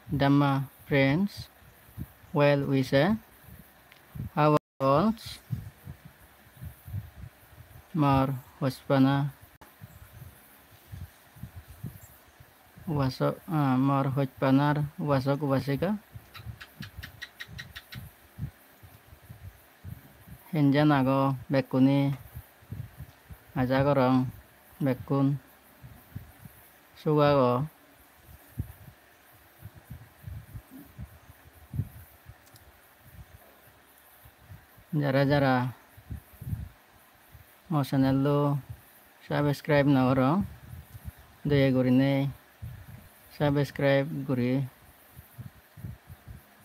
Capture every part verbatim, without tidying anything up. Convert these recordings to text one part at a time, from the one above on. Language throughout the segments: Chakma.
Dhamma friends, well wisher, how are you all? Mor hojpana wasok, ah, mor hojpanar wasok wasika. Henjan ago bekkune, aja gorong bekkun suk ago. Jara jara mo channel-o subscribe no goro, doye gurinei subscribe guri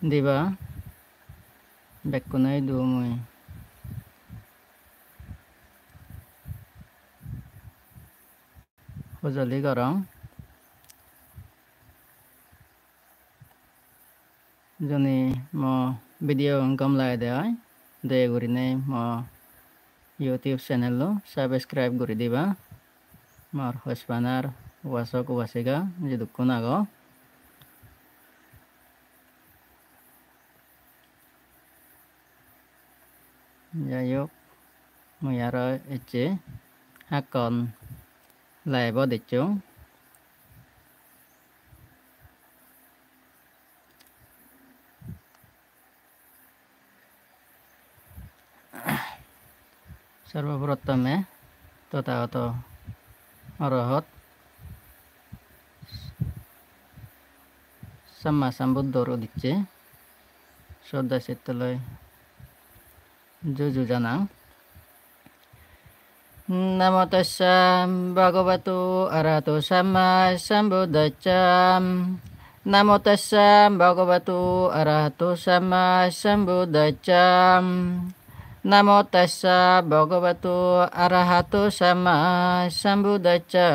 diba, bekkunoi idu mui hojoli gorong. Juni mo video gom lagede oi, doye gurinei mo YouTube channel-o subscribe guri diba. Mor hojpanar wasok wasika jidukkun ago. Jai hok, mui aro ecche hakkon live-ot ecchong. Sarboprottome Tothagoto Orohot Samma Sambuddhor udicche sroddha chitto loi juju janang. Namo tassa bhagavato arahato samma sambuddhassa. Namo tassa bhagavato arahato samma sambuddhassa. Namo tassa bhagavato arahato samma sambuddhassa.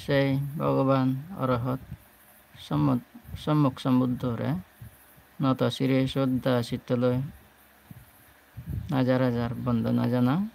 Sei Bhogoban Orohot Sammuk, Sammuk Sambuddhore noto sire sroddha chitto loi hajar hajar bondona janang.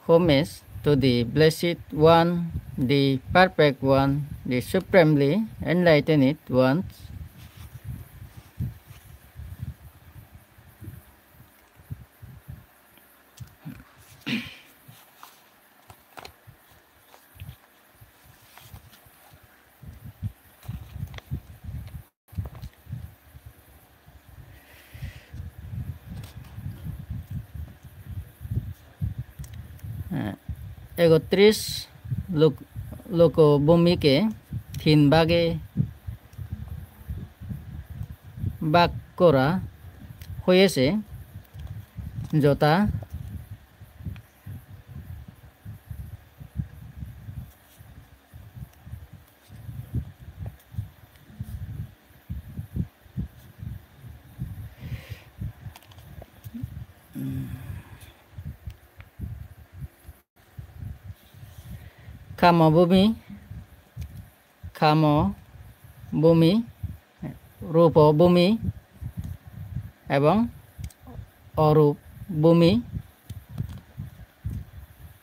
Homage to the Blessed One, the Perfect One, the Supremely Enlightened One. Eh, একত্রিশ লোক, লোকভূমিকে তিন ভাগে ভাগ করা হয়েছে, যথা Kamo bhumi, kamo bhumi, rupo bhumi ebong orup bhumi.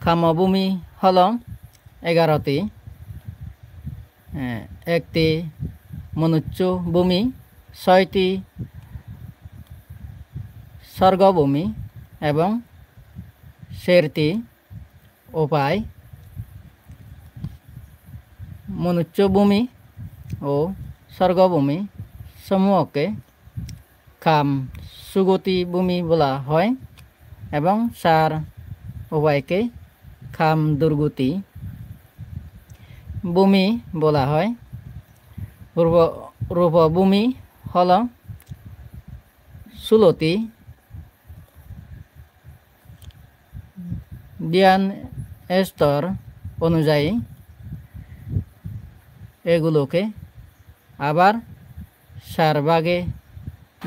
Kamo bhumi holo egaroti, eh, ekti monuccho bhumi, soiti sorgo bhumi ebong serti upai monuccho bhumi o sorgo bhumi somuhokke kam sugoti bhumi bola hoi ebong sar upaike kam durgoti bhumi bola hoi. Rupo, rupo bhumi holo suloti dhyan stor onujayi eguloke abar চার ভাগে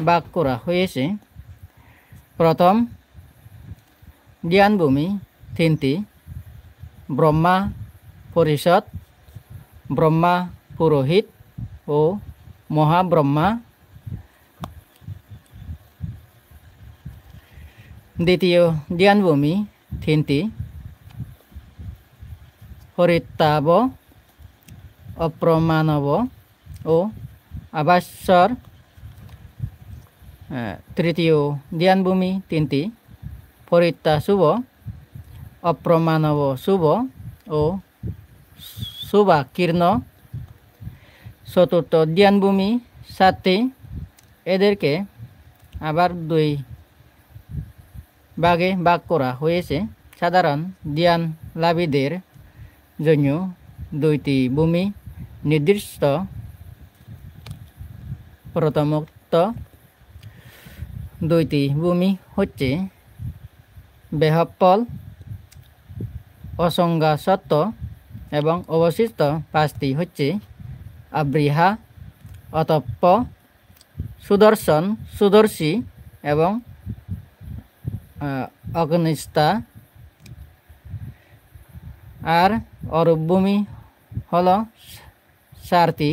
ভাগ করা হয়েছে। প্রথম ধ্যানভূমি তিনটি, ব্রহ্মা পরিষদ, ব্রহ্মা পুরোহিত ও মহাব্রহ্মা। দ্বিতীয় ধ্যানভূমি তিনটি, হরিত্তাব, অপ্রমাণব ও আভাস্বর। আহ, তৃতীয় ধ্যানভূমি তিনটি, পরিত্তা শুভ, অপ্রমাণব শুভ ও শুভাকীর্ণ। চতুর্থ ধ্যানভূমি সাতটি, এদেরকে আবার দুই ভাগে ভাগ করা হয়েছে। সাধারণ ধ্যান লাভীদের জন্য দুইটি ভূমি নির্দিষ্ট। প্রথমত, দুইটি ভূমি হচ্ছে বেহপ্পল, অসংজ্ঞা সত্ত্ব এবং অবশিষ্ট পাঁচটি হচ্ছে আবৃহা, অতপ্প, সুদর্শন, সুদর্শী এবং, আহ, অগ্নিষ্ঠা। আর অরূপ ভূমি হলো চারটি,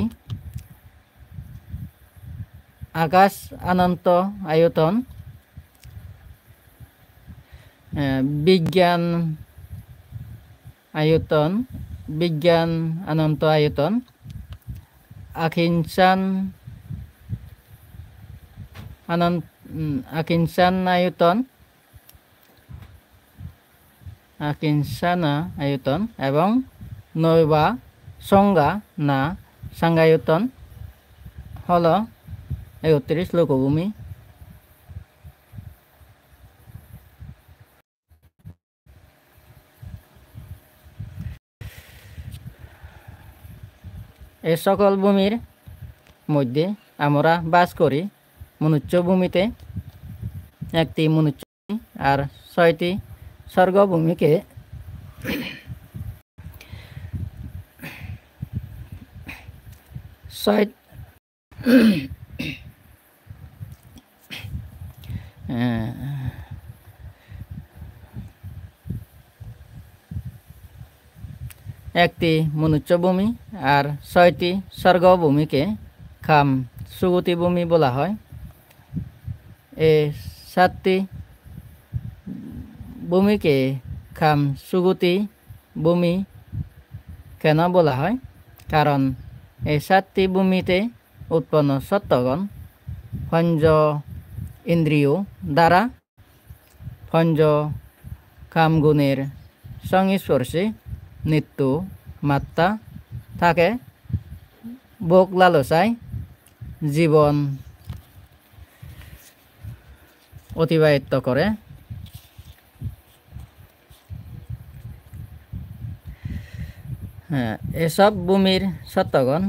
আকাশ অনন্ত আয়তন, আহ, বিজ্ঞান আয়তন, বিজ্ঞান অনন্ত আয়তন, আকিঞ্চন অনন্ত, উম, আকিঞ্চন আয়তন, আকিঞ্চনা আয়তন এবং নৈবা সংজ্ঞা না সংজ্ঞায়তন হলো একত্রিশ লোকভূমি। এ সকল ভূমির মধ্যে আমরা বাস করি মনুষ্য ভূমিতে, একটি মনুষ্য ভূমি আর ছয়টি স্বর্গ ভূমিকে ছয় একটি মনুষ্য ভূমি আর ছয়টি স্বর্গ ভূমিকে কাম সুগতি ভূমি বলা হয়। এই সাতটি ভূমিকে কাম সুগতি ভূমি কেন বলা হয়? কারণ এই সাতটি ভূমিতে উৎপন্ন সত্ত্বগণ পঞ্চ ইন্দ্রিয় দ্বারা পঞ্চ কামগুণের সংস্পর্শে নিত্য মাত্রা থাকে, ভোগ লালসায় জীবন অতিবাহিত করে। হ্যাঁ, এসব ভূমির সত্ত্বগণ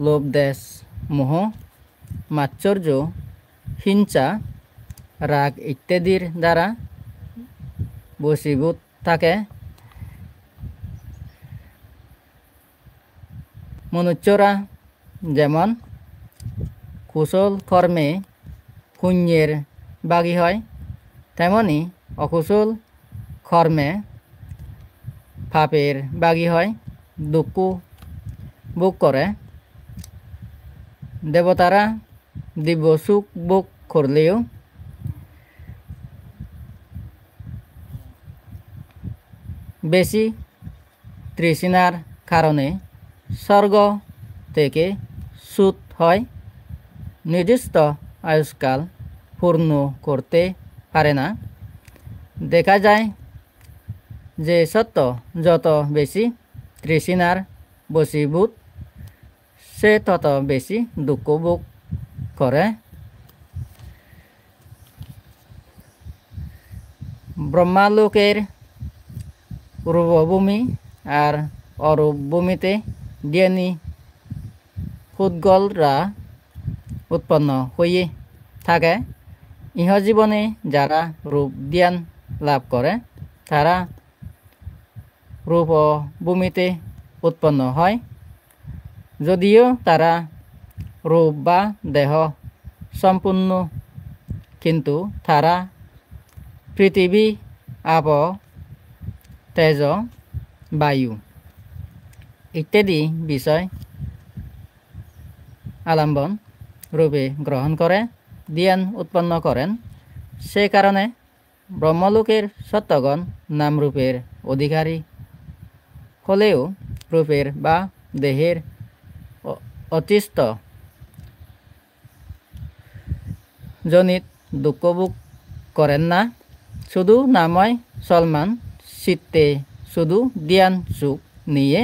লোভ, দ্বেষ, মোহ, মাৎসর্য, হিংসা, রাগ ইত্যাদির দ্বারা বশীভূত থাকে। মনুষ্যরা যেমন কুশল কর্মে পুণ্যের ভাগী হয়, তেমনি অকুশল কর্মে পাপের ভাগী হয়, দুঃখ ভোগ করে। দেবতারা দিব্য সুখ ভোগ করলেও বেশি তৃষ্ণার কারণে স্বর্গ থেকে চ্যুত হয়, নির্দিষ্ট আয়ুষ্কাল পূর্ণ করতে পারে না। দেখা যায় যে সত্ত্ব যত বেশি তৃষ্ণার বশীভূত, সে তত বেশি দুঃখ ভোগ করে। ব্রহ্মালোকের রূপভূমি আর অরূপ ভূমিতে ধ্যানী পুদ্গলরা উৎপন্ন হয়ে থাকে। ইহজীবনে যারা রূপ ধ্যান লাভ করে, তারা রূপভূমিতে উৎপন্ন হয়। যদিও তারা rup ba deho sompurno, kintu tara prithibi, apo, tejo, bayu ittedi bisoy alambon rupe grohon gore, dhyan utponno goren. Se karone Brahmaloker sottogon nam ruper odhikari holeo ruper ba deher o-, otisto jonit dukkho bhog goren na. Sudu namoi solman, chitte sudu dhyan suk niye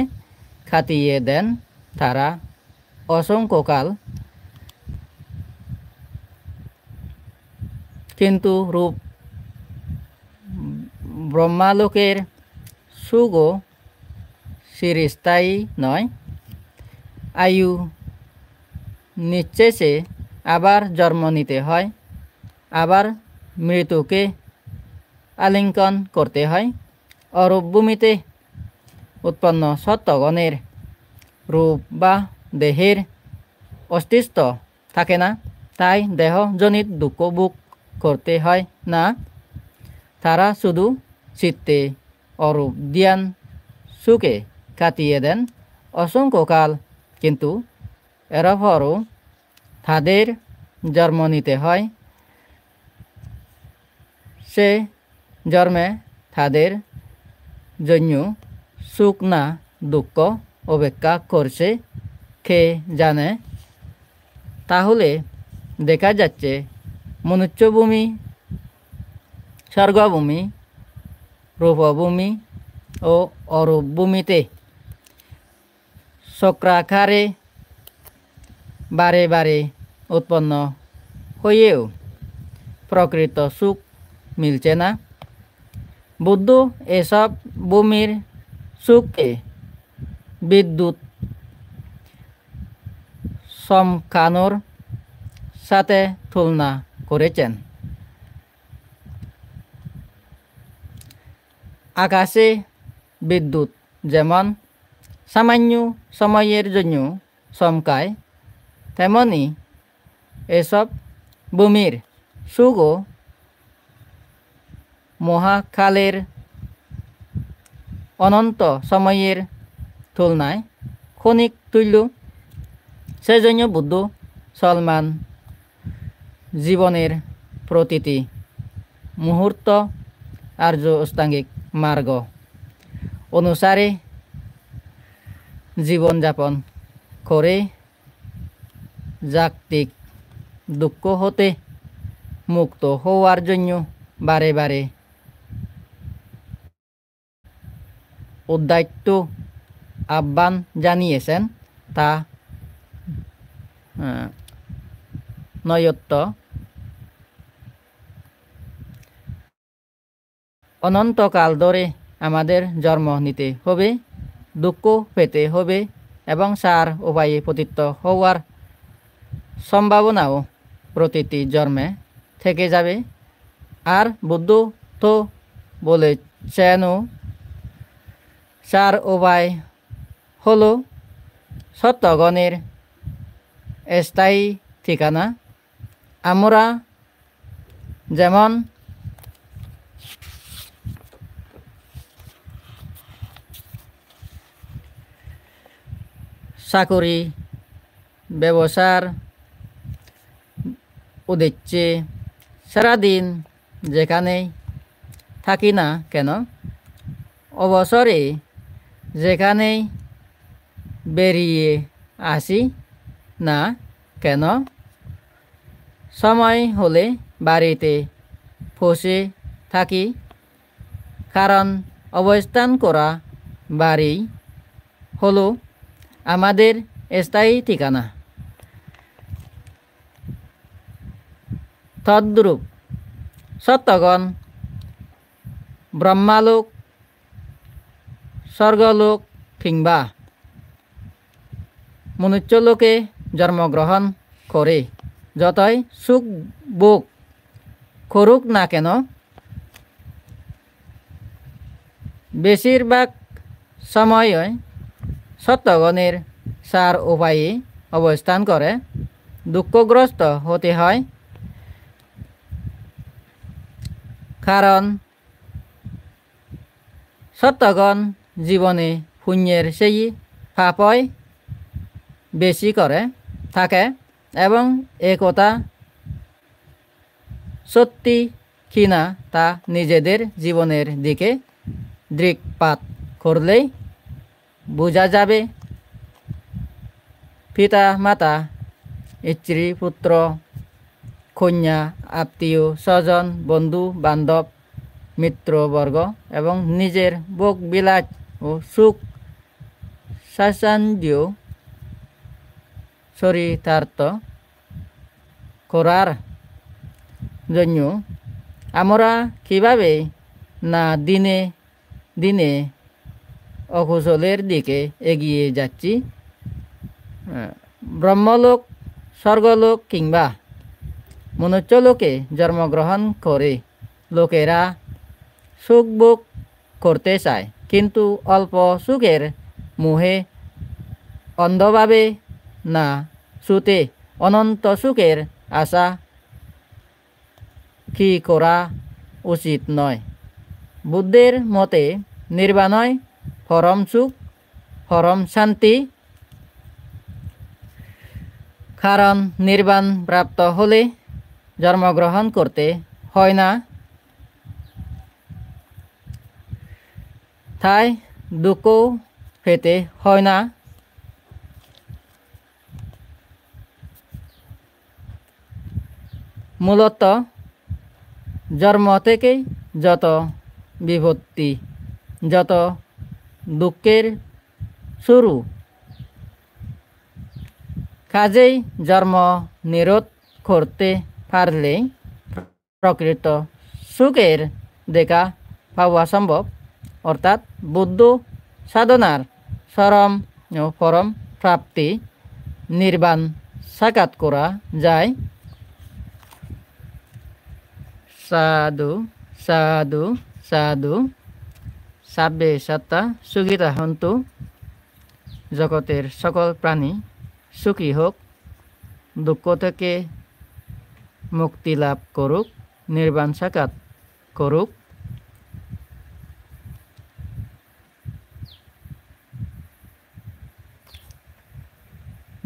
katiye den tara osongkho kal. Kintu rup Brahmaloker sugo চিরস্থায়ী নয়। আয়ু নিঃশেষে আবার জন্ম নিতে হয়, আবার মৃত্যুকে আলিঙ্গন করতে হয়। অরূপ ভূমিতে উৎপন্ন সত্ত্বগণের রূপ বা দেহের অস্তিত্ব থাকে না, তাই দেহজনিত দুঃখ ভোগ করতে হয় না। তারা শুধু চিত্তে অরূপ ধ্যান সুখে কাটিয়ে দেন অসংখ্য কাল, কিন্তু এরপরও তাদের জন্ম নিতে হয়। সে জন্মে তাদের জন্য সুখ না দুঃখ অপেক্ষা করছে, কে জানে? তাহলে দেখা যাচ্ছে মনুষ্যভূমি, স্বর্গভূমি, রূপভূমি ও অরূপভূমিতে চক্রাকারে বারে বারে উৎপন্ন হয়েও প্রকৃত সুখ মিলছে না। বুদ্ধ এসব ভূমির সুখকে বিদ্যুৎ চমকানোর সাথে তুলনা করেছেন। আকাশে বিদ্যুৎ যেমন সামান্য সময়ের জন্য চমকায়, তেমনি এসব ভূমির সুখও মহাকালের অনন্ত সময়ের তুলনায় ক্ষণিক তুল্য। সেজন্য বুদ্ধ চলমান জীবনের প্রতিটি মুহূর্ত আর্য অষ্টাঙ্গিক মার্গ অনুসারে জীবনযাপন করে জাগতিক দুঃখ হতে মুক্ত হওয়ার জন্য বারে বারে উদাত্ত আহ্বান জানিয়েছেন, তা, আহ, নয়ত্ত। অনন্তকাল ধরে আমাদের জন্ম নিতে হবে, দুঃখ পেতে হবে এবং চার উপায়ে পতিত হওয়ার সম্ভাবনাও প্রতিটি জন্মে থেকে যাবে। আর বুদ্ধ তো বলেছেনও, চার উপায় হলো সত্ত্বগণের স্থায়ী ঠিকানা। আমরা যেমন চাকুরি, ব্যবসার উদ্দেশ্যে সারাদিন যেখানেই থাকি না কেন, অবসরে যেখানেই বেরিয়ে আসি না কেন, সময় হলে বাড়িতে পৌঁছে থাকি, কারণ অবস্থান করা বাড়ি হলো আমাদের স্থায়ী ঠিকানা। তদ্রূপ সত্ত্বগণ ব্রহ্মলোক, স্বর্গলোক কিংবা মনুষ্যলোকে জন্মগ্রহণ করে যতই সুখ ভোগ করুক না কেন, বেশিরভাগ সময়ই সত্ত্বগণের চার উপায়ে অবস্থান করে। দুঃখগ্রস্ত হতে হয়, কারণ সত্ত্বগুণ জীবনে পুণ্যের চেয়ে পাপই বেশি করে থাকে এবং এ কথা সত্যি কিনা তা নিজেদের জীবনের দিকে দৃষ্টিপাত করলেই বোঝা যাবে। পিতা মাতা, স্ত্রী পুত্র কন্যা, আত্মীয় স্বজন, বন্ধু বান্ধব, মিত্রবর্গ এবং নিজের ভোগ বিলাস ও সুখ স্বাচ্ছন্দ্য চরিতার্থ করার জন্য আমরা কিভাবে না দিনে দিনে অকুশলের দিকে এগিয়ে যাচ্ছি। আহ, ব্রহ্মলোক, স্বর্গলোক কিংবা মনুষ্যলোকে জন্মগ্রহণ করে লোকেরা সুখ ভোগ করতে চায়, কিন্তু অল্প সুখের মোহে অন্ধভাবে না ছুটে অনন্ত সুখের আশা কি করা উচিত নয়। বুদ্ধের মতে নির্বাণই পরম সুখ, পরম শান্তি। কারণ নির্বাণ প্রাপ্ত হলে জন্মগ্রহণ করতে হয় না, তাই দুঃখ পেতে হয় না। মূলত জন্ম থেকেই যত বিপত্তি, যত দুঃখের শুরু। কাজেই জন্ম নিরোধ করতে পারলেই প্রকৃত সুখের দেখা পাওয়া সম্ভব, অর্থাৎ বুদ্ধ সাধনার চরম ও পরম প্রাপ্তি নির্বাণ সাক্ষাৎ করা যায়। সাধু, সাধু, সাধু। সাব্বে সত্তা সুখিতা হন্তু। জগতের সকল প্রাণী সুখী হোক, দুঃখ থেকে মুক্তি লাভ করুক, নির্বাণ সাক্ষাৎ করুক।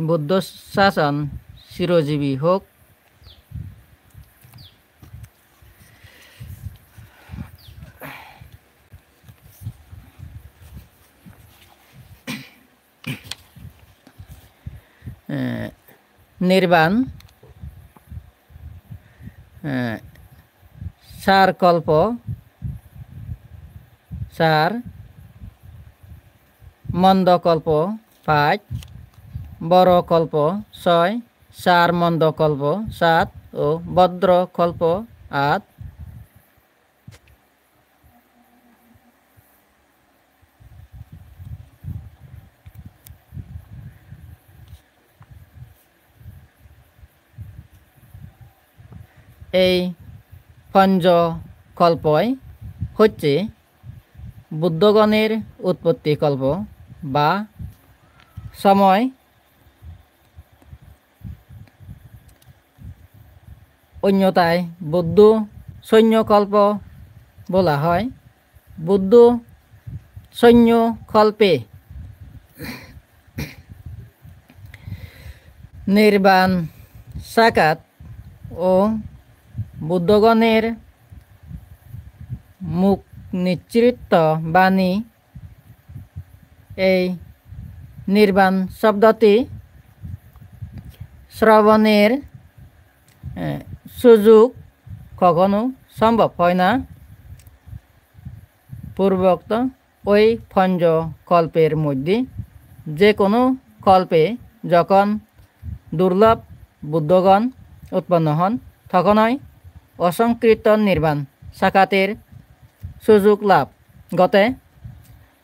বুদ্ধ শাসন চিরজীবী হোক। এ, নির্বাণ, এ, চার কল্প, চার, মন্দ কল্প পাঁচ, বর কল্প ছয়, চার মন্দ কল্প সাত ও ভদ্র কল্প আট। এই পঞ্চকল্পই হচ্ছে বুদ্ধগণের উৎপত্তি কল্প বা সময়। অন্যথায় বুদ্ধ শূন্যকল্প বলা হয়। বুদ্ধ শূন্যকল্পে নির্বাণ সাক্ষাৎ ও বুদ্ধগণের মুখ নিঃসৃত বাণী, এই নির্বাণ শব্দটি শ্রবণের, এ, সুযোগ কখনো সম্ভব হয় না। পূর্বোক্ত ওই পঞ্চকল্পের মধ্যে যে কোনো কল্পে যখন দুর্লভ বুদ্ধগণ উৎপন্ন হন, তখনই অসংকৃত নির্বাণ সাক্ষাতের সুযোগ লাভ ঘটে।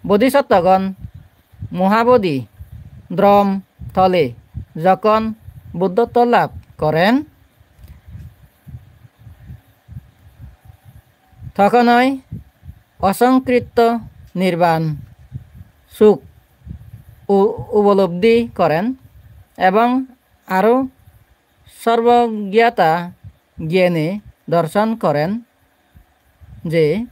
বোধিসত্ত্বগণ মহাবোধি ব্রহ্ম তলে যখন বুদ্ধত্ব লাভ করেন, তখনই অসংকৃত নির্বাণ সুখ উ-, উপলব্ধি করেন এবং আরও সর্বজ্ঞতা জ্ঞানে দর্শন করেন যে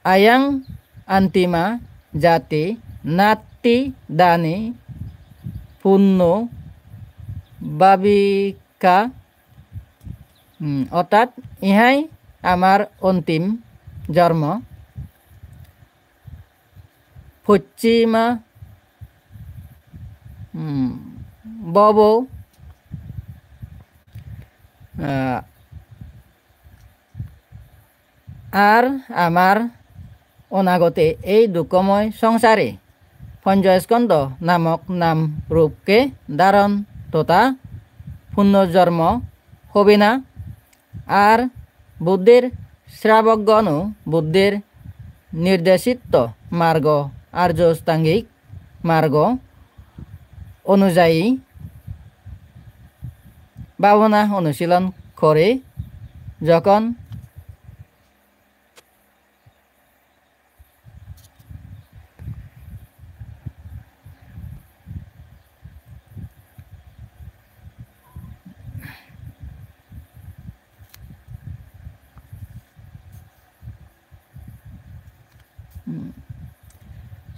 আয়াং অন্তিমা জাতি নাত্তি দানি পুণ্য ভাবিকা। হুম, অর্থাৎ ইহাই আমার অন্তিম জন্ম। পশ্চিমা, হুম, ভব, আহ, আর আমার অনাগতে এই দুঃখময় সংসারে পঞ্চস্কন্ধ নামক নাম রূপকে ধারণ তথা পুনর্জন্ম হবে না। আর বুদ্ধের শ্রাবকগণও বুদ্ধের নির্দেশিত মার্গ, আর্য অষ্টাঙ্গিক মার্গ অনুযায়ী ভাবনা অনুশীলন করে যখন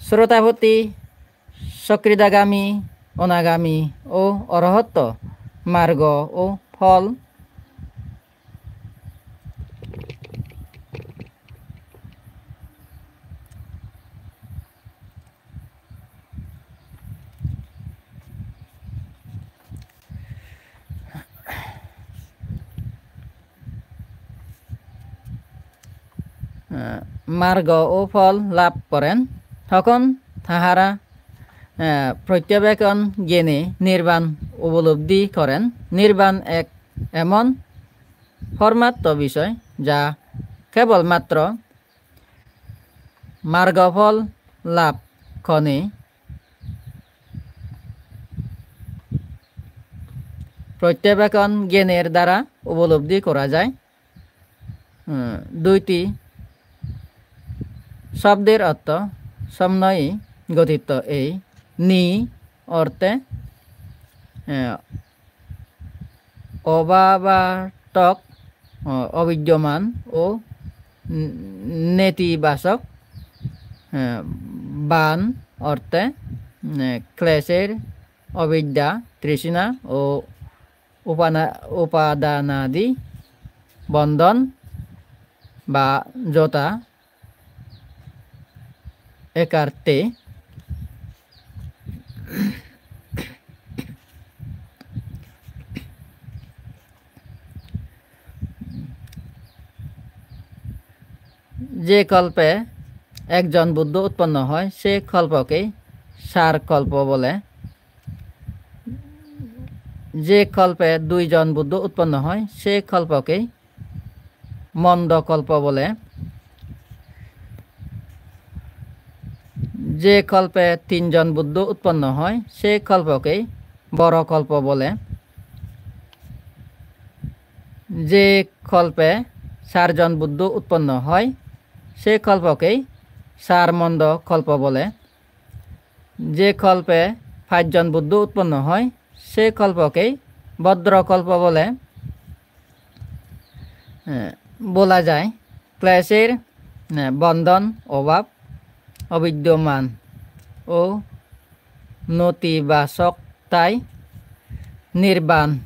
শ্রোতাপত্তি, সকৃদাগামী, অনাগামী ও অরহত্ত মার্গ ও ফল। আহ, মার্গ ও ফল লাভ করেন, তখন তাহারা, আহ, প্রত্যবেক্ষণ জ্ঞানে নির্বাণ উপলব্ধি করেন। নির্বাণ এক এমন পরমাত্ম বিষয়, যা কেবলমাত্র মার্গফল লাভ ক্ষণে প্রত্যবেক্ষণ জ্ঞানের দ্বারা উপলব্ধি করা যায়। উম, দুইটি শব্দের অর্থ সমন্বয়ে গঠিত এই নি অর্থে, আহ, অভাবাত্মক, আহ, অবিদ্যমান ও ন-, নেতিবাচক, আহ, বান অর্থে, আহ, ক্লেশের অবিদ্যা, তৃষ্ণা ও উপানা-, উপাদানাদি বন্ধন বা জড়তা একার্থে যে কল্পে একজন বুদ্ধ উৎপন্ন হয়, সে কল্পকে সার কল্প বলে। যে কল্পে দুইজন বুদ্ধ উৎপন্ন হয়, সে কল্পকে মন্দ কল্প বলে। যে কল্পে তিনজন বুদ্ধ উৎপন্ন হয়, সে কল্পকে বড় কল্প বলে। যে কল্পে চারজন বুদ্ধ উৎপন্ন হয়, সে কল্পকেই চার মন্দ কল্প বলে। যে কল্পে পাঁচজন বুদ্ধ উৎপন্ন হয়, সে কল্পকেই ভদ্র কল্প বলে, এ, বলা যায়। ক্লেশের, এ, বন্ধন, অভাব, অবিদ্যমান ও নেতিবাচকতায় নির্বাণ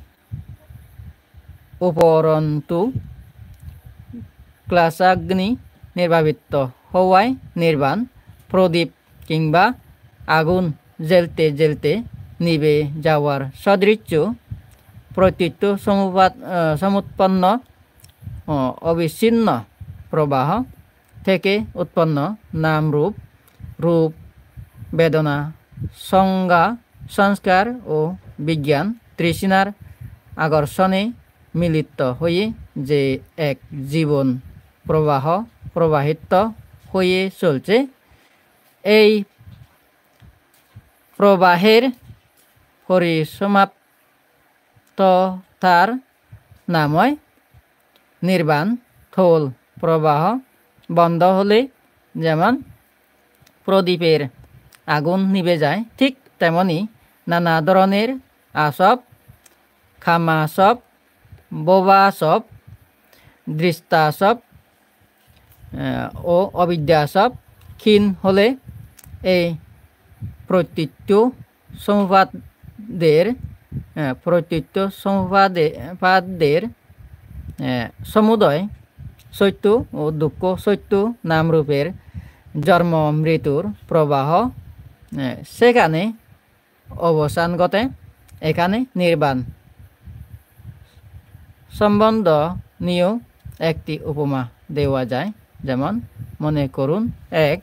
উপরন্তু ক্লেশাগ্নি নির্বাপিত হওয়ায় নির্বাণ প্রদীপ কিংবা আগুন জ্বলতে জ্বলতে নিভে যাওয়ার সদৃশ্য প্রতীত সমুপাত-, আহ, সমুৎপন্ন, আহ, অবিচ্ছিন্ন প্রবাহ থেকে উৎপন্ন নাম রূপ, রূপ, বেদনা, সংজ্ঞা, সংস্কার ও বিজ্ঞান তৃষ্ণার আকর্ষণে মিলিত হয়ে যে এক জীবন প্রবাহ প্রবাহিত হয়ে চলছে, এই প্রবাহের পরিসমাপ্ততার নামই নির্বাণ। তল প্রবাহ বন্ধ হলে যেমন প্রদীপের আগুন নিভে যায়, ঠিক তেমনি নানা ধরনের আসব কামাসব, ভোগসব, দৃষ্টাসব, আহ, ও অবিদ্যাসব ক্ষীণ হলে এই প্রতীত্য সমুপাদের, আহ, প্রতীত্য সমুপাদে-, পাদের, আহ, সমুদয় সত্য ও দুঃখ সত্য নামরূপের জন্ম মৃত্যুর প্রবাহ, আহ, সেখানে অবসান ঘটে, এখানে নির্বাণ সম্বন্ধীয় একটি উপমা দেওয়া যায়। যেমন মনে করুন এক,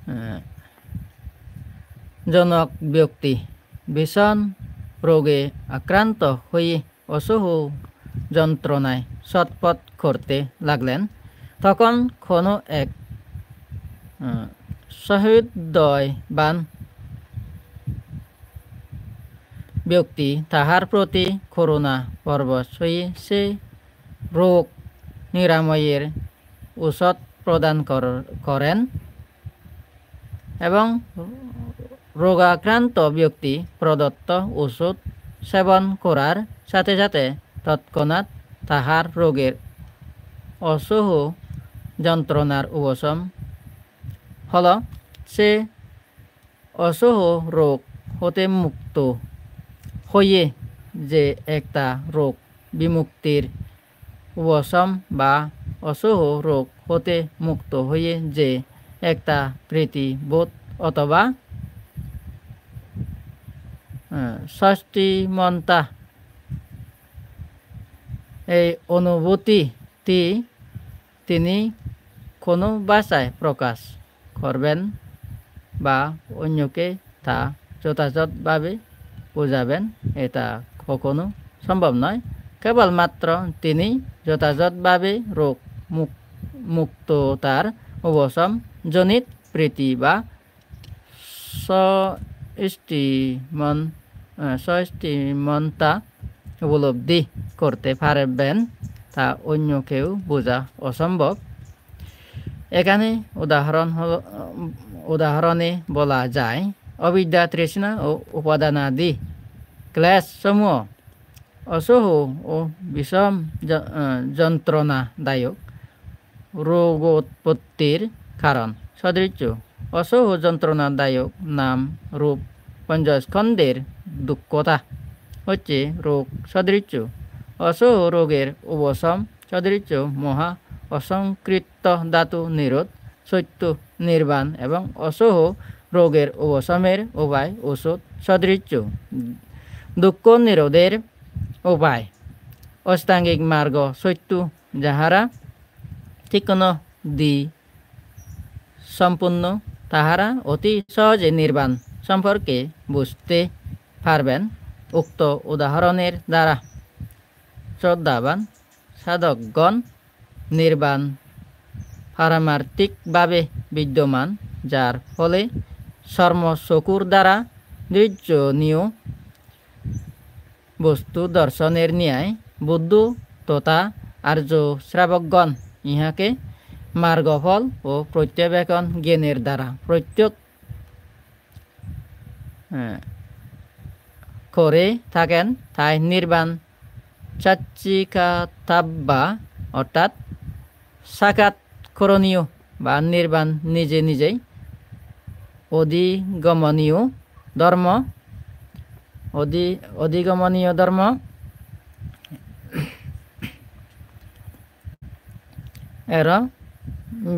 আহ, জনক ব্যক্তি ভীষণ রোগে আক্রান্ত হয়ে অসহ্য যন্ত্রণায় ছটফট করতে লাগলেন। তখন কোনো এক, আহ, সহৃদয়বান ব্যক্তি তাহার প্রতি করুণা পরবশ হয়ে সে রোগ নিরাময়ের ঔষধ প্রদান কর-, করেন এবং রোগাক্রান্ত ব্যক্তি প্রদত্ত ঔষধ সেবন করার সাথে সাথে তৎক্ষণাৎ তাহার রোগের অসহ্য যন্ত্রণার উপশম হল। সে অসহ্য রোগ হতে মুক্ত হয়ে যে একটা রোগ বিমুক্তির উপশম বা অসহ্য রোগ হতে মুক্ত হয়ে যে একটা প্রীতিবোধ অথবা, আহ, স্বস্তিমন্তা, এই অনুভূতিটি তিনি কোনো ভাষায় প্রকাশ করবেন বা অন্যকে তা যথাযথভাবে বোঝাবেন, এটা কখনো সম্ভব নয়। কেবলমাত্র তিনি যথাযথভাবে রোগ মুক-, মুক্ততার উপশম জনিত প্রীতি বা স্বস্তিমন-, আহ, স্বস্তিমন্তা উপলব্ধি করতে পারবেন, তা অন্য কেউ বোঝা অসম্ভব। এখানে উদাহরণ হল, উদাহরণে বলা যায়, অবিদ্যা, তৃষ্ণা ও উপাদানাদি ক্লেশ সমূহ অসহ্য ও বিষম য-, আহ, যন্ত্রণাদায়ক রোগোৎপত্তির কারণ। সদৃশ্য, অসহ্য যন্ত্রণাদায়ক নাম রূপ পঞ্চস্কন্ধের দুঃখতা হচ্ছে রোগ সদৃশ্য। অসহ্য রোগের উপশম সদৃশ্য মহা অসংকৃত ধাতু নিরোধ, সত্য নির্বাণ এবং অসহ্য রোগের উপশমের উপায় ঔষধ সদৃশ্য দুঃখ নিরোধের উপায় অষ্টাঙ্গিক মার্গ সত্য, যাহারা তীক্ষ্ণ দি সম্পূর্ণ, তাহারা অতি সহজে নির্বাণ সম্পর্কে বুঝতে পারবেন। উক্ত উদাহরণের দ্বারা শ্রদ্ধাবান সাধকগণ নির্বাণ পারমার্থিকভাবে বিদ্যমান, যার ফলে চর্ম চক্ষুর দ্বারা দৃশ্যনীয় বস্তু দর্শনের ন্যায় বুদ্ধ তথা আর্য শ্রাবকগণ ইহাকে মার্গফল ও প্রত্যবেক্ষণ জ্ঞানের দ্বারা প্রত্যক্ষ, আহ, করে থাকেন। তাই নির্বাণ সাক্ষাৎকাতব্যা, অর্থাৎ সাক্ষাৎ করণীয় বা নির্বাণ নিজে নিজেই অধিগমনীয় ধর্ম, অধি-, অধিগমনীয় ধর্ম। এর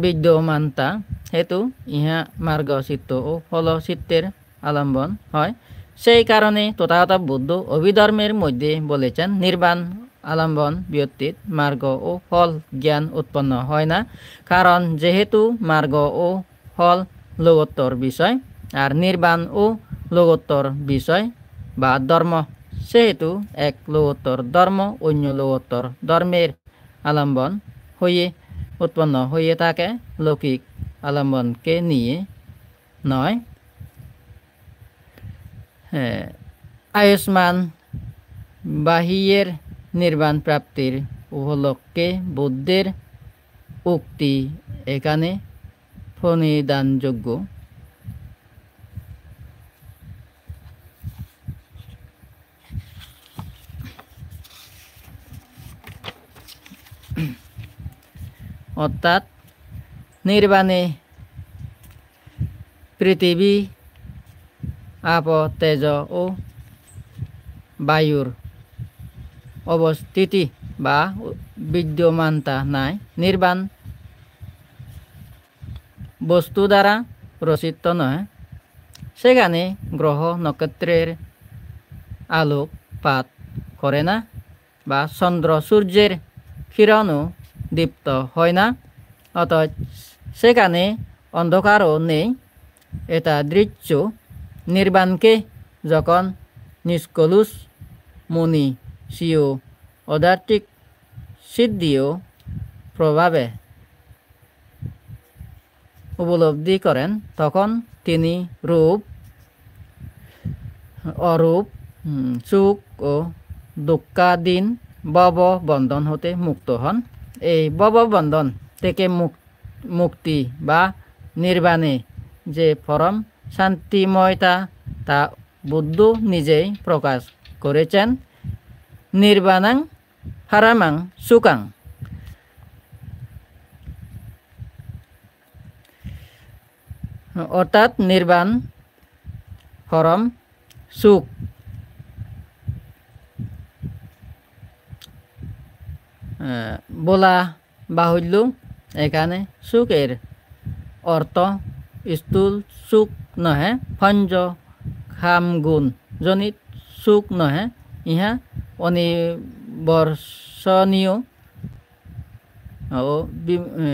বিদ্যমানতা হেতু ইহা মার্গ চিত্ত ও ফল চিত্তের আলম্বন হয়। সেই কারণে তথাগত বুদ্ধ অভিধর্মের মধ্যে বলেছেন, নির্বাণ আলম্বন ব্যতীত মার্গ ও ফল জ্ঞান উৎপন্ন হয় না। কারণ যেহেতু মার্গ ও ফল লোকোত্তর বিষয়, আর নির্বাণ ও লোকোত্তর বিষয় বা ধর্ম, সেহেতু এক লোকোত্তর ধর্ম অন্য লোকোত্তর ধর্মের আলম্বন হয়ে উৎপন্ন হয়ে থাকে, লৌকিক আলম্বনকে নিয়ে নয়। হ্যাঁ, আয়ুষ্মান বাহিয়ের নির্বাণ প্রাপ্তির উপলক্ষে বুদ্ধের উক্তি এখানে প্রণিধানযোগ্য। Ortat nirbane prithibi, apo, tejo o bayur obostiti ba biddomanta nai. Nirban bostu dara rositto nohe. Segane groho nokketrer alok pat kore na, ba chondro surjer kirono dipto hoi na, otoch segane ondokaro nei. Eta driccho nirbanke jokhon niskolus muni siyo odartik siddhiyo probhabe upolobdhi koren, tokhon tini rup, orup, hmm, suk o dukkadin bobo bondhon hote mukto hon. Ei bobo bondhon theke muk-, mukti ba nirbane je porom shantimoi ta, ta Buddho nijei prokash korechen, "Nirbanang paramang sukhang." Ortat nirban porom suk. Eh, bola বাহুল্য, এখানে সুখের অর্থ স্থূল সুখ নহে, পঞ্চ কাম গুণ জনিত সুখ নহে, ইহা অনিবর্ষণীয় ও বি-, এ,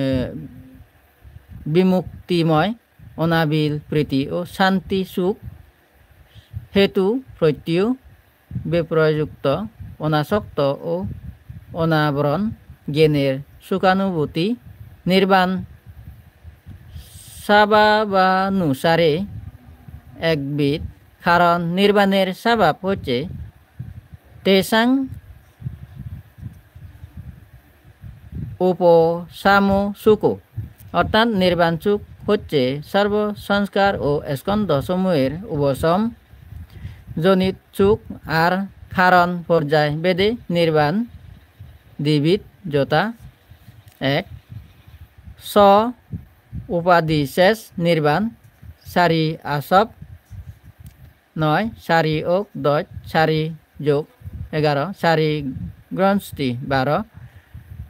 বিমুক্তিময়, অনাবিল প্রীতি ও শান্তি সুখ হেতু প্রত্যয় বিপর্যুক্ত, অনাসক্ত ও অনাবরণ জ্ঞানের সুখানুভূতি নির্বাণ স্বভাবানুসারে একবিধ, কারণ নির্বাণের স্বভাব হচ্ছে তেষাং উপশম সুখ, অর্থাৎ নির্বাণ সুখ হচ্ছে সর্ব সংস্কার ও স্কন্ধ সমূহের উপশম জনিত সুখ। আর কারণ পর্যায় ভেদে নির্বাণ দ্বিবিধ, যথা, এক, স্ব উপাধি শেষ নির্বাণ, চারি আসব, নয়, চারি ওক দশ, চারি যোগ এগারো, চারি গ্রন্থি বারো,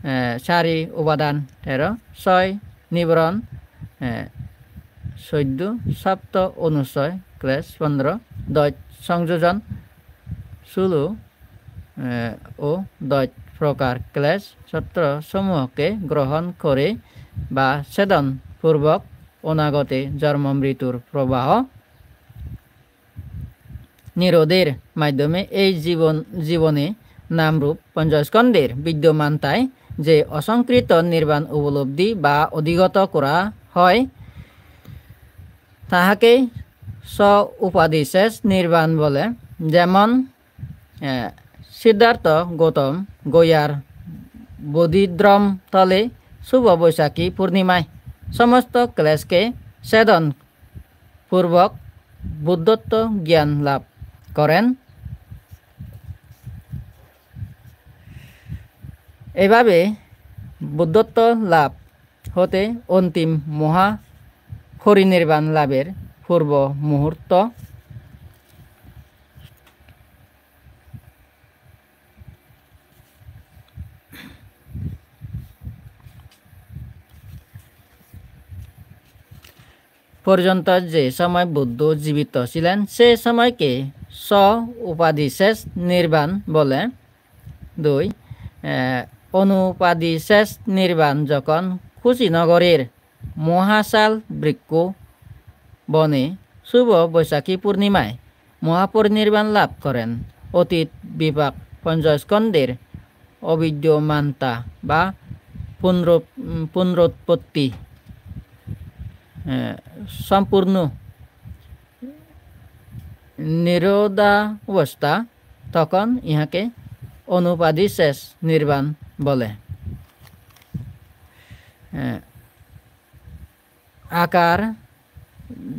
এ, চারি উপাদান তেরো, ছয় নিবরণ, এ, চৌদ্দ, সপ্ত অনুশয় ক্লেশ পনেরো, দশ সংযোজন ষোলো, এ, ও দশ প্রকার ক্লেশ সত্র সমূহকে গ্রহণ করে বা ছেদন পূর্বক অনাগতে জন্ম মৃত্যুর প্রবাহ নিরোধের মাধ্যমে এই জীবন, জীবনে নামরূপ পঞ্চস্কন্ধের বিদ্যমানতায় যে অসংকৃত নির্বাণ উপলব্ধি বা অধিগত করা হয়, তাহাকে স্ব উপাধি শেষ নির্বাণ বলে। যেমন, এ, সিদ্ধার্থ গৌতম গয়ার বোধিদ্রম তলে শুভ বৈশাখী পূর্ণিমায় সমস্ত ক্লেশকে ছেদন পূর্বক বুদ্ধত্ব জ্ঞান লাভ করেন। এইভাবে বুদ্ধত্ব লাভ হতে অন্তিম মহা পরিনির্বাণ লাভের পূর্ব মুহূর্ত পর্যন্ত যে সময় বুদ্ধ জীবিত ছিলেন, সে সময়কে স্ব উপাধি শেষ নির্বাণ বলে। দুই, এ, অনুপাধি শেষ নির্বাণ যখন কুশীনগরের মহাশাল বৃক্ষ বনে শুভ বৈশাখী পূর্ণিমায় মহাপরিনির্বাণ লাভ করেন। অতীত বিপাক পঞ্চস্কন্ধের অবিদ্যমানতা বা পুনরুপ-, উম, পুনরুৎপত্তি, এ, সম্পূর্ণ নিরোধাবস্থা, তখন ইহাকে অনুপাধি শেষ নির্বাণ বলে। এ, আকার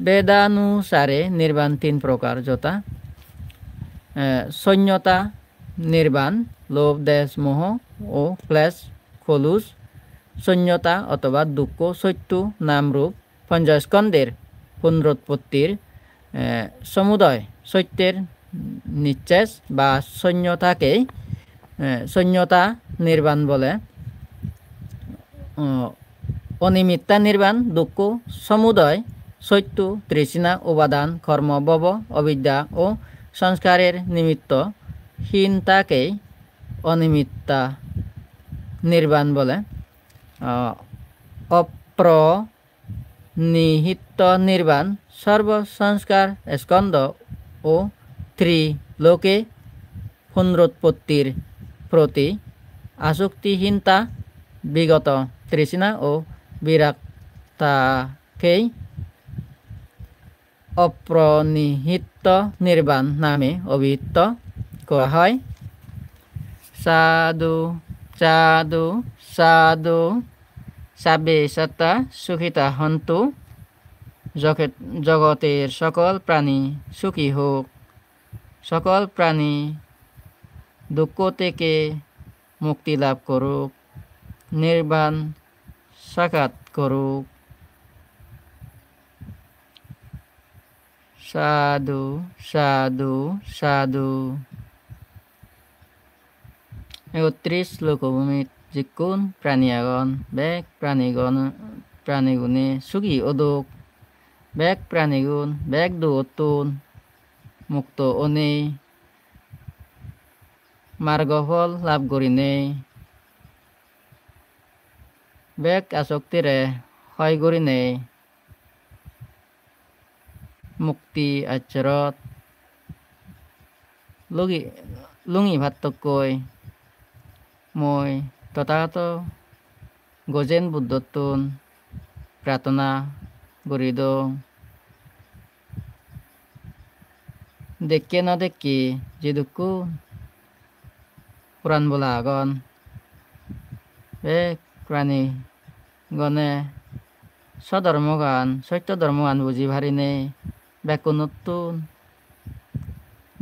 ভেদানুসারে নির্বাণ তিন প্রকার, যথা, এ, শূন্যতা নির্বাণ, লোভ, দ্বেষ, মোহ ও ক্লেশ, খলুস, sonyota otoba dukko sottu namrup ponchoskonder punrotpottir, eh, somudoy sottor niches ba sonyotake, eh, sonyota nirban bole. O, onimitta nirban dukko somudoy sottu trisna upadan kormo bobo obidya o sanskarer nimitto hintake onimitta nirban bole. O, opro nihitto nirban, sorbo sanskar skondo o tri loke punrotpottir proti asuktihinta bigoto trisna o biraktake opronihitto nirban name obhitto kowa hoy. Sadhu, sadhu, sadhu. Sabbe satta sukhita hontu. জগত-, জগতের সকল প্রাণী সুখী হোক, সকল প্রাণী দুঃখ থেকে মুক্তি লাভ করুক, নির্বাণ সাক্ষাৎ করুক। Sadhu, sadhu, sadhu. Ekotris lokobhumit jikkun prani agon, bek pranigun, pranigune sugi odok, bek pranigun bek dugottun mukto onei, margo phol lab gurinei, bek asoktire hoi gurinei, mukti acchorot lugi-, lungi pattokkoi mui Tothagoto Gojen Buddhottun prarthona guridong. Dekke no dekke jidukkun poran bola agon, bek prani gone sodormogan, sotto dormogan buji parinei bekkunottun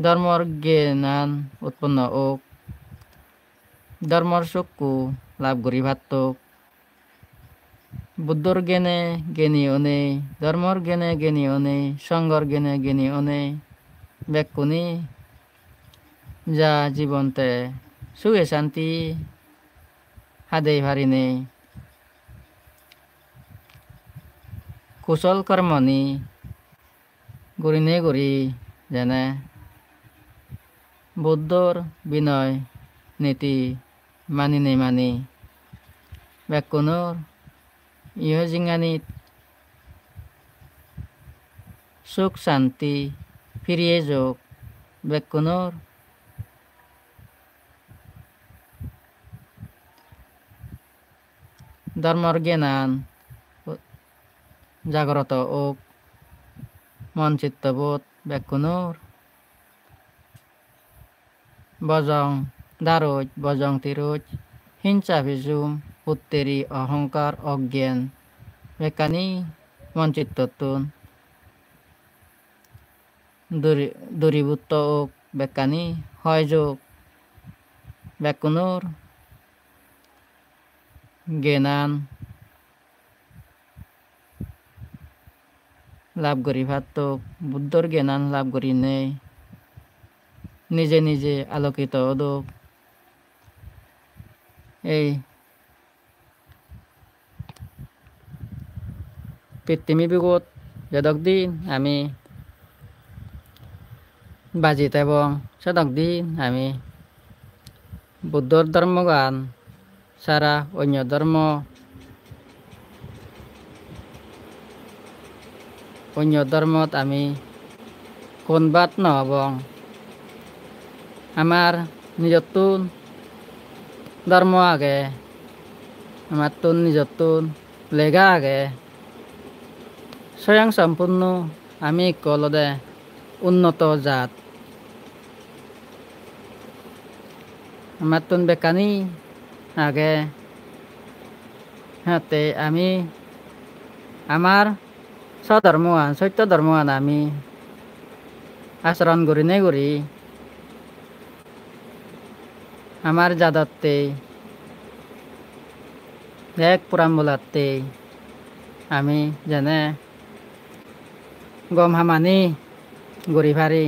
dhormor gyanan utponno ok, dhormor sokku lab guri pattok. Buddhor gyane gyani onei, dhormor gyane gyani onei, songhor gyane gyani onei, bekkune ja jibon te suge santi hadei parinei, kusol kormoni gurinei guri jene Buddhor binoy niti maninei mani bekkunor iyo jinganit suk santi firi ejok, bekkunor dhormor gyanan jagroto ok, mon chittobot bekkunor bojong daroj, bojong tiroj, hingsa pijum, utteri, ohongkar, oggen, bekkani mon chittottun duri-, duributto ok, bekkani hoi jok, bekkunor gyanan lab guri pattok, Buddhor gyanan lab gurinei nije nije alokito odok. Ei pittimi bugot jedok din ami baji tebong, sedok din ami Buddhor dhormogan sara onyo dhormo, onyo dhormot ami convert no obong. Amar nijottun dhormo age, amattun nijottun lega age. Soyang sompurno ami ikko olode unnoto jat. Amattun bekkani age. Hatte ami amar sodhormoan, sotto dhormoan ami acharon gurinei guri amar jadotte Bek poranbolattei ami jene gom hamani guri pari,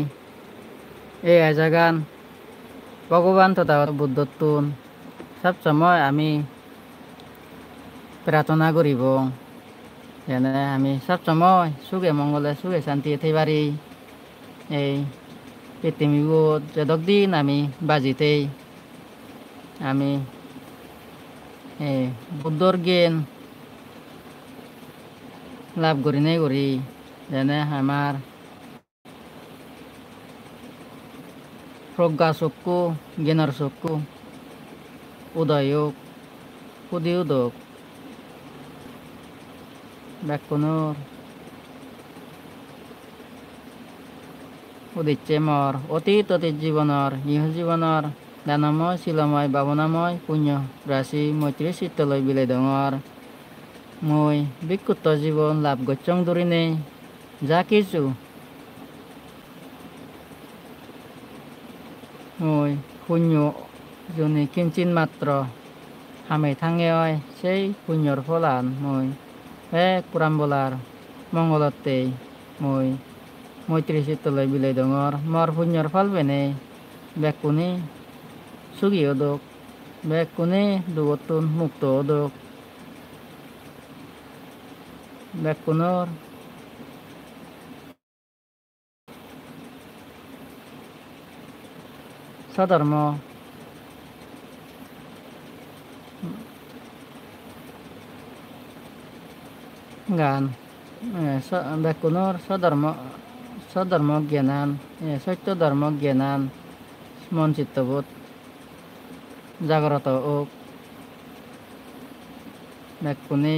ei ejagan Bhogoban Tothagoto Buddhottun sob somoi ami prarthona guribong, jene ami sob somoi suge mongole, suge santiye thei pari. Ei pittimibot jedok din ami baji thei, ami ei Buddhor gyan lab gurinei guri, jene amar progga sokku, gyanor sokku udoy ok, pudi udok. Bekkunor udicche mor otit, otit jibonor, iho jibonor danomoy, silomoy, bhabonamoi punyo rasi moitri sittoloi bilei dongor. Mui bhikkutto jibon lab gocchong durinei ja kichu mui punyo juni kinchin matro hamei thange oi, sei punyor pholan mui bek poranbolar mongolottei mui moitri sittoloi bilei dongor. Mor punyor phol penei bekkune sugi odok, bekkune dugottun mukto odok, bekkunor sodormo gan, eh, so-, bekkunor sodormo, sodormo gyanan, eh, sotto dormo gyanan mon chittobot jagroto ok. Bekkune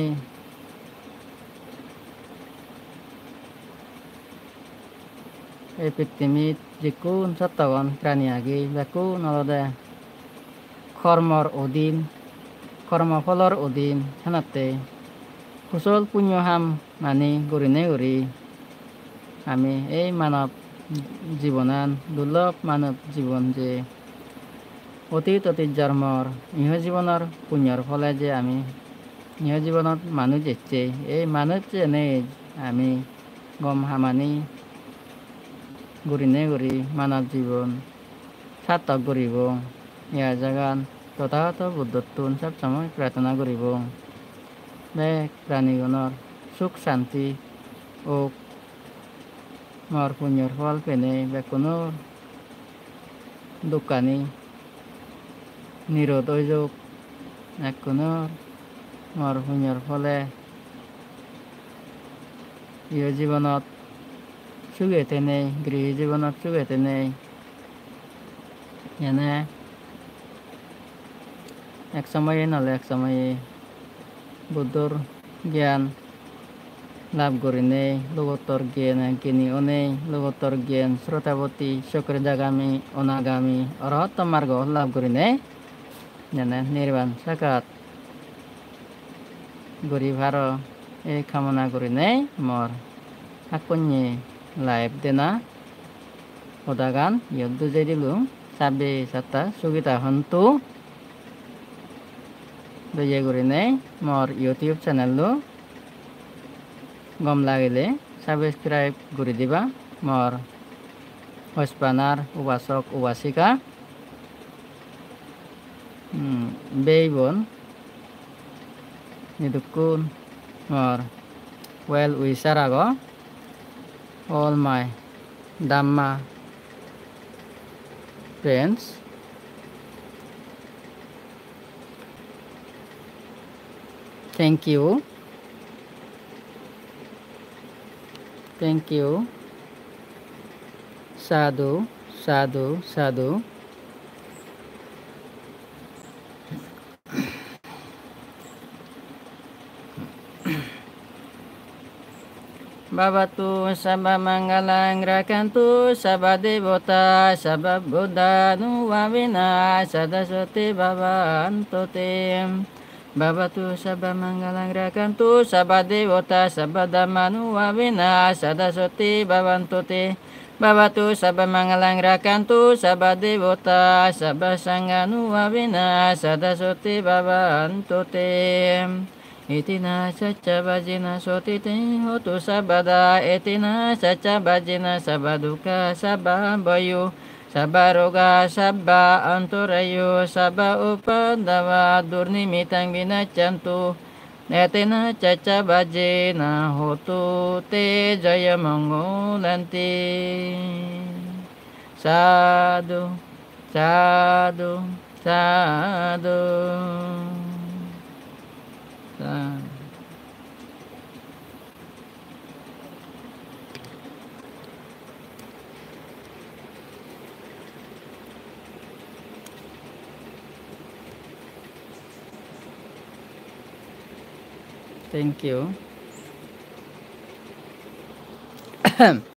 ei pittimit jikkun sottogon prani agi, bekkun olode kormor odin, kormo pholor odin, senotte kusol punyo ham mani gurinei guri ami ei manob jibonan, durlob manob jibon je otit otit jormor, iho jibonor punyor phole je ami iho jibonot manuj ecche, ei manuj enei ami gom hamani gurinei guri manob jibon sartok guribong. Ei ejagan Tothagoto Buddhottun sob somoi prarthona guribong, bek pranigunor suk santi ok. Mor punyor phol penei bekkunor dukkani nirod oi jok, bekkunor mor punyor phole iho jibonot suge thenei, grihi jibonot suge thenei, ene ek somoye nole ek somoye Buddhor gyan lab gurinei, logottor gyan gyani onei, logottor gyan srotapatti, sokridagami, anagami, orohotto margo lab gurinei, ene nirban sakat guri paro, ei kamona gurinei mor hakkonye live dena hodagan iyot dujei dilung. Sabbe satta sukhita hontu. Doye gurinei mor YouTube channel-o gom lagile subscribe guri diba mor hospanar upasok upasika, hmm, bhei bon idukkun mor well wisher agon, all my Dhamma friends. Thank you. Thank you. Sadhu, sadhu, sadhu. Bhavatu sabba mangalam, rakkhantu sabba devata, sabba buddhānubhāvena, sadā sotthī bhavantu te. Bhavatu sabba mangalam, rakkhantu sabba devata, sabba dhammānubhāvena, sadā sotthī bhavantu te. bhavatu, sabba mangalam rakkhantu sabba devata, sabba saṅghānubhāvena sadā sotthī bhavantu te. Etena saccavajjena sotthi te hotu sabbadā, etena saccavajjena sabba dukkhā sabba bhayū sabba rogā sabba antarāyū sabba upaddavā durnimittaṃ vinassantu. Etena saccavajjena hotu te jayamaṅgalanti. Sādhu, sādhu, sādhu. Sādhu. Thank you.